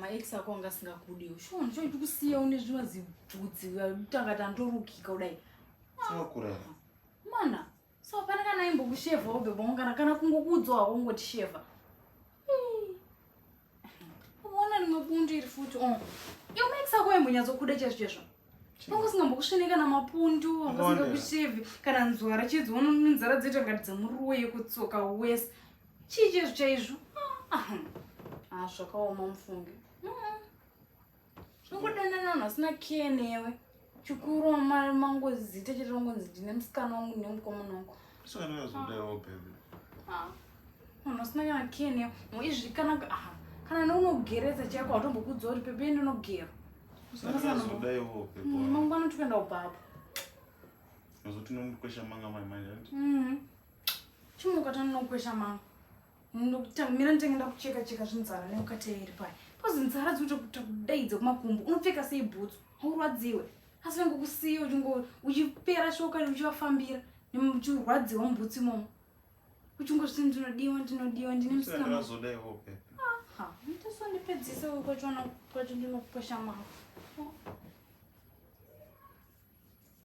Maex ako anga asingakudiwo. Shuwa ndicho ndikusiya une zvimazibvudzi tanga tandorukika kudai. Sakura. Mana, so pana kana aimbokushevhawo bebe wangu kana kana kungokuudzawo hako kungoti shevha. Uona rimwe bundu iri futi oh. Iwe maex ako aimbonyatsokuda chaizvo chaizvo. Wanga usingambokusvine kana mapundu, wanga usingakushevhi kana nzwara chaidzo unoona nzara dzoita ngati dzemuruwe kutsoka wese. Chii chaizvo chaizvo? Ah, ah zvakaoma mufunge. Ungodanana vanhu vasina care newe. Chikuru mangozita chete rongonzi ndine musikana wangu ndine mukomana wangu. Saka ndakazodaiwo baby. Ah. Munhu asina kana care newe. Izvi kana ah kana neunogeresa chako hautombokudza kuti pepe ndinogera. Saka ndakazodaiwo baby. Mangwana tikuenda kubaba. Azoti nomukwesha manga mai manje. Chimuka tanokwesha manga. Mira nditenge ndakucheka cheka zvinzara neukate iri pai. Because nzara dzinotokuita kudaidza kumakumbo. Unopfeka sei bhutsu? Haurwadziwe. Asi vangokusiya uchingo uchipera shoka uchivafambira uchirwadziwa mubhutsu imomo. Uchingozviti ndinodiwa ndinodiwa ndine musikana. Ndakazodaiwo pepe. Aha, ndisondipedzise kwacho kwacho ndinokwesha manga.